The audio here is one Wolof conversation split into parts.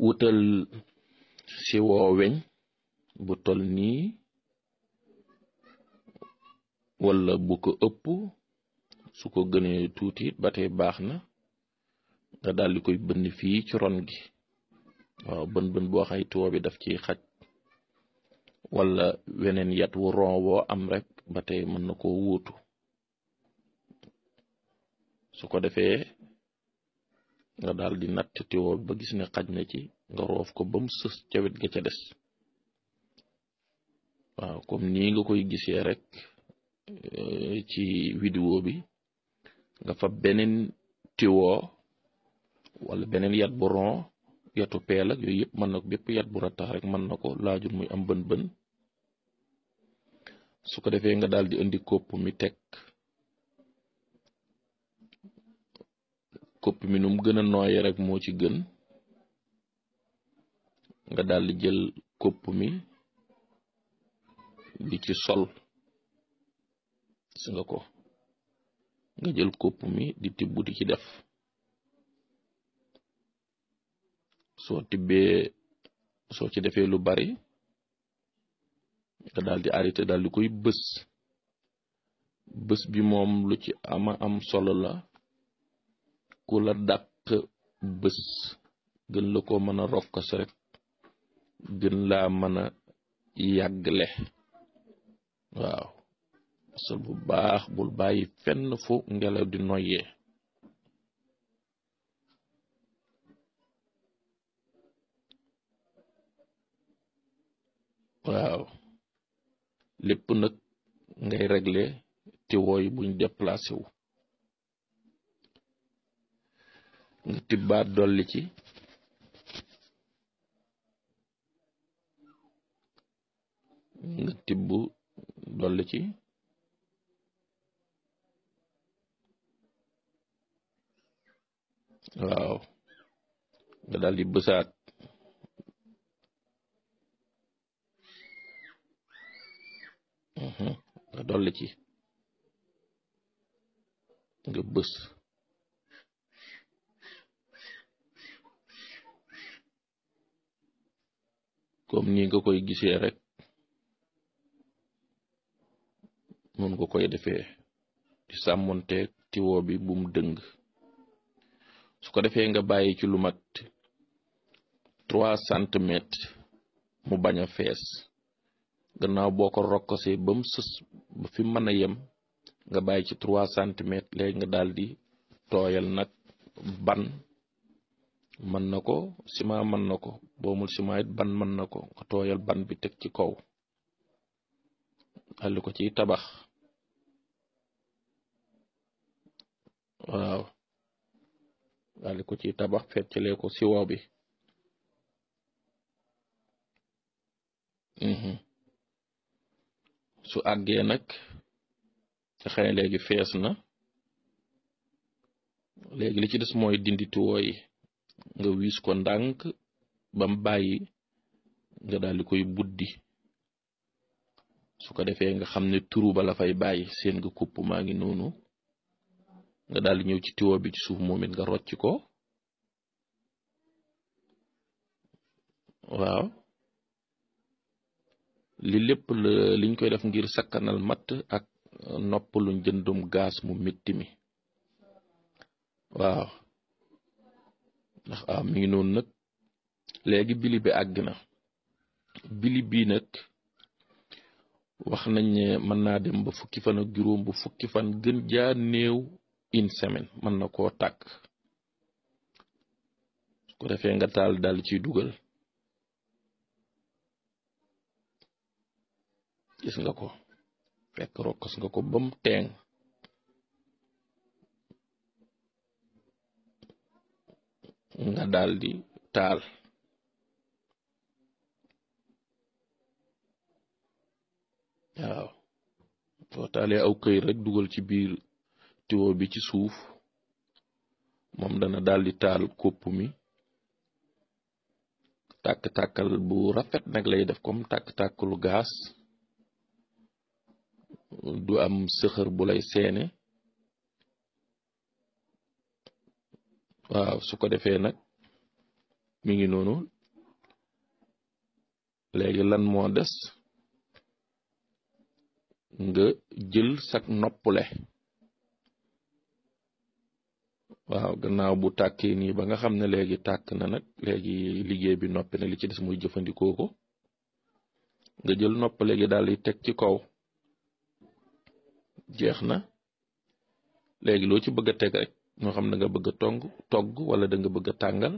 wutal si woo weñ bu tol nii wala bu ko ëpp su ko gënee tuuti ba tey baax na nga daal di koy bënn fii ci ron gi waaw bën boo xay tuwo bi daf ci xaj wala weneen yat wu ron woo am rek ba tey mën na koo wuutu su ko defee nga daal di natt tiwo ba gis ne xaj na ci nga roof ko ba mu sës ca wet ga ca des waaw comme nii nga koy gisee rek ci vidéo bi nga fa beneen tiwo wala beneen yat bu ron yatu peel ak yooyu yëpp mën na ko bépp yat bu rattax rek mën na ko laajul muy am bën su ko defee nga daal di indi kopp mi teg kopp mi nu mu gën a nooye rek moo ci gën nga daal di jël kopp mi di ci sol gis nga ko nga jël kopp mi di tibb di ci def soo ci defee lu bari nga daal di arrêté daal di koy bës bi moom lu ci am solo la ku la dàq bës gën la ko mën a rokkas rek gën laa mën a yàggle waaw sol bu baax bul bàyyi fenn fu ngelaw di noyyee waaw lépp nag ngay régler tiwo yi buñ déplacé wu nga tibbaat dolli ci nga tibb dolli ci waaw nga daal di bësaat nga dolli ci nga bës comme ni nga koy gisee rek noonu nga koy defee di sàmmonteeg tiwo bi bu mu dëng su ko defee nga bàyyi ci lu mat 3 centimètres mu bañ a fees gannaaw boo ko rokkosee ba mu sës ba fi mën a yem nga bàyyi ci 3 centimètres léegi nga daal di tooyal nag ban mën na ko ciment mën na ko boomul ciment it ban mën na ko nga tooyal ban bi teg ci kaw daldi ko ciy tabax waaw daldi ko ciy tabax feccalee ko siwo bi su àggee nag te xëy léegi fees na léegi li ci des mooy dindi tiwo yi nga wiis ko ndànk bam bàyyi nga daldi koy buddi su ko defee nga xam ne turu ba la fay bàyyi seen nga kupp maa ngi noonu nga daldi ñëw ci tiwo bi ci suuf moom it nga rocc ko waaw li lépp liñ koy def ngir sakkanal matt ak nopp luñ jëndum gaas mu metti mi waaw ndax mi ngi noonu nag léegi bili bi àgg na bili bii nag wax nañ ne mën naa dem ba fukki fan ak juróom bu fukki fan gën jaa néew une semaine mën na koo tàkk su ko defee nga taal dal ciy dugal gis nga ko fekk rokkos nga ko bam teeng nga daldi taal waaw soo taalee aw këy rek dugal ci biir tiwo bi ci suuf moom dana daldi taal kopp mi tàkk-tàkkal bu rafet nag lay def comme tàkk-tàkkalu gaas du am sëxër bu lay seene waaw su ko defee nag mi ngi noonu léegi lan moo des nga jël sak noppule waaw gannaaw bu tàkkee nii ba nga xam ne léegi tàkk na nag léegi liggéey bi noppi na li ci des muy jëfandikoo ko nga jël noppale gi daal di teg ci kaw jeex na léegi loo ci bëgg a teg rek moo xam da nga bëgg a togg wala da nga bëgg a tàngal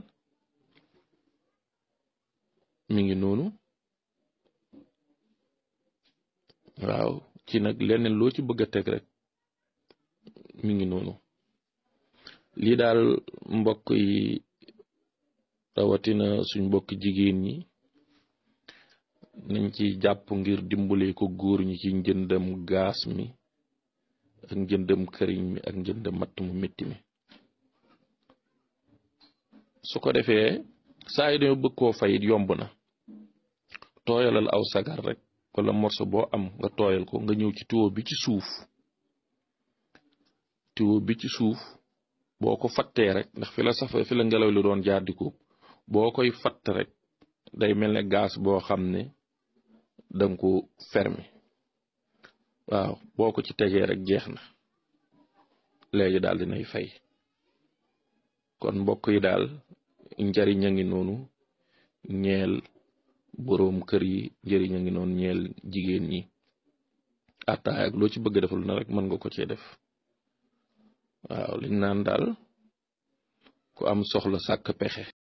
mi ngi noonu waaw ci nag leneen loo ci bëgg a teg rek mi ngi noonu lii daal mbokk yi rawatina suñ mbokk jigéen ñi nañ ci jàpp ngir dimbale ko góor ñi ci njëndam gaas mi ak njëndam këriñ mi ak njëndam matt mu métti mi su ko defee saa yi dañoo bëgg koo fayit yomb na tooyalal aw sagar rek wala morso boo am nga tooyal ko nga ñëw ci tuyau bi ci suuf boo ko fattee rek ndax fi la ngelaw li doon jaar di ko boo koy fatt rek day mel ne gaz boo xam ne danga ko fermer waaw boo ko ci tegee rek jeex na léegi daal dinay fay kon mbokk yi daal njariñ a ngi noonu ñeel boroom kër yi njariñ a ngi noonu ñeel jigéen ñi attaay ak loo ci bëgg defal na rek mën nga ko cee def waaw liñ naan daal ku am soxla sàkk pexe